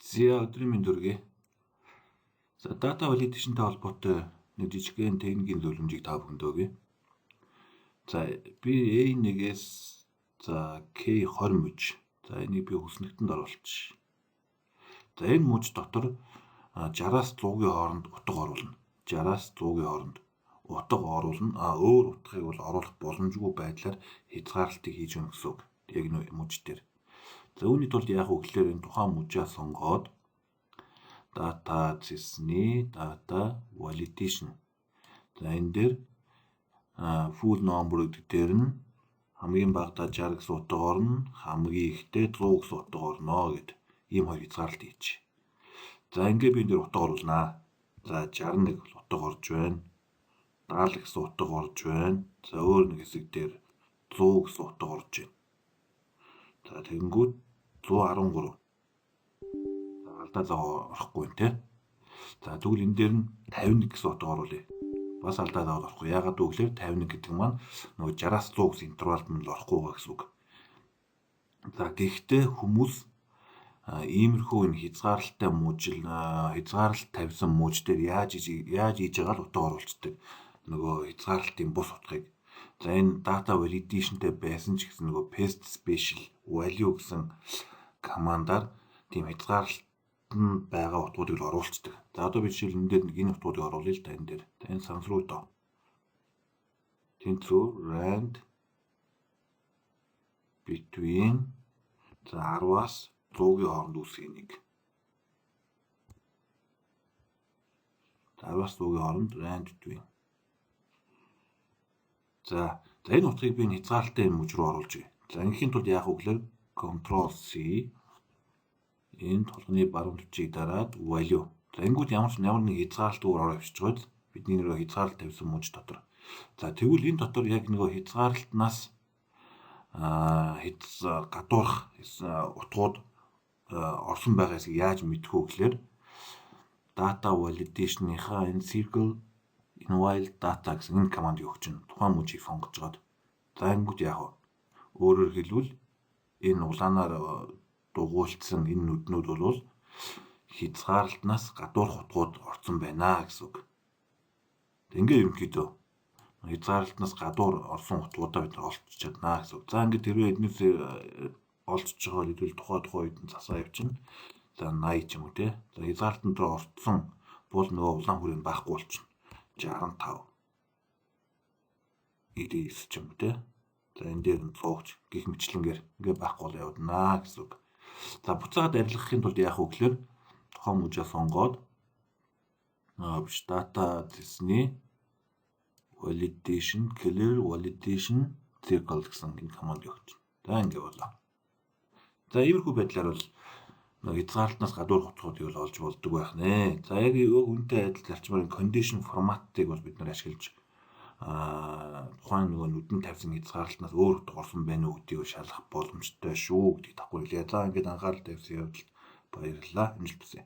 За, өдрийн мэнд хүргэе. За, data validation-тэй холбоотой нэг жижигхэн техникийн зөвлөмжийг та бүхэнд өгье. За, би A1-ээс за K20 муж. За, энийг би хүснэгтэнд оруулчих. За, энэ муж дотор 60-аас 100-ийн хооронд утга оруулна. 60-аас 100-ийн хооронд утга оруулна. А өөр утгыг бол оруулах боломжгүй байдлаар хязгаарлалтыг хийж өгнө гэсэн үг. Яг энэ муж дээр. За, үүний тулд яах вэ гэхээр энэ тухайн мужаа сонгоод data цэсний data validation. За, энэ дээр full number гэдэг дээр нь хамгийн багадаа 60 гэсэн утга орно, хамгийн ихдээ 100 гэсэн утга орно гэд ийм хоёр хязгаарлалт хийчих. За, ингээ би энэ дээр утга оруулнаа. За, 61 утга орж байна. 70 гэсэн утга орж байна. За, өөр нэг хэсэг дээр 100 гэсэн утга орж байна. За, тэгэнгүүт 113. За, алдаа зав орохгүй юм те. За, тэгвэл энэ дээр нь 51 гэсэн утга оруулъя. Бас алдаа зав орохгүй. Яагаад гэвэл 51 гэдэг маань нөгөө 60-аас 100 гэсэн интервалд нь л орохгүй байгаа гэсэн үг. За, гэхдээ хүмүүс иймэрхүү энэ хязгаарлалтай мужил, хязгаарлалт тавьсан муж дээр яаж хийж байгаа л утга оруулцдаг. Нөгөө хязгаарлалтын бус утгыг. За, энэ data validation-тэй байсан ч гэсэн нөгөө paste special value гэсэн командаар тийм хязгаарлалт нь байгаа утгуудыг л оруулцдаг. За, одоо би жишээл энэ дээр нэг энэ утгуудыг оруулъя л да энэ дээр. За, энэ санс руу доо. Тэнцүү rand between, за, 10-аас 100-ийн хооронд үүсгэх нэг. 10-аас 100-ийн хооронд rand between. За, энэ утгыг би хязгаарлалтай юм муж руу оруулж өгье. За, ингээхийн тулд яах вэ гэхээр Ctrl C, энэ толгоны баруун төвчийг дараад value. За, ингэнгүүт ямар ч ямар нэг хязгаарлалт өөр ороо авчиж байгаа бидний нөгөө хязгаарлалт тавьсан муж дотор. За, тэгвэл энэ дотор яг нөгөө хязгаарлалтнаас гадуурх утгууд орсон байгаа хэсгийг яаж мэдэх вэ гэхээр data validation-ийнхаа энэ circle invalid data гэсэн энэ командыг өгч чинь тухайн мужийг сонгож жоод. За, ингэнгүүт яах вэ? Өөрөөр хэлбэл энэ улаанаар дугуйлцсан энэ нүднүүд бол хязгаарлалтнаас гадуурх утгууд орсон байна гэсэн үг. Ингээ ерөнхийдөө хязгаарлалтнаас гадуур орсон утгуудаа бид нар олж чаднаа гэсэн үг. За, ингээд тэрвээ эднээс олдож байгаа бол хэдүүл тухайн үед нь засаа явчихна. За, 80 ч юм уу те. За, хязгаарлалтан дээр орцсон бол нөгөө улаан хүрээ байхгүй болчихно. 65 99 ч юм уу те. За, энэ дээр нь 100 ч гих мэтлэнгээр ингээ байхгүй бол явднаа гэсэн үг. За, буцаагаад арилгахын тулд яах вэ гэхээр тухайн мужаа сонгоод биш, data цэсний validation clear validation circle гэсэн энэ команд өгч. За, ингээ болоо. За, иймэрхүү байдлаар бол нэг хязгаарлалтнаас гадуур утгуудыг бол олж болдог байх нэ. За, яг үнэтэй адил зарчмаар condition format-ыг бол бид нар ашиглаж тухайн нөгөө нүдэн тавьсан хязгаарлалтнаас өөр утга орсон байна уу гэдгийг шалгах боломжтой шүү гэдгийг давхар хэлье. За, ингээд анхаарал тавьсан явдалд баярлалаа. Амжилт хүсье.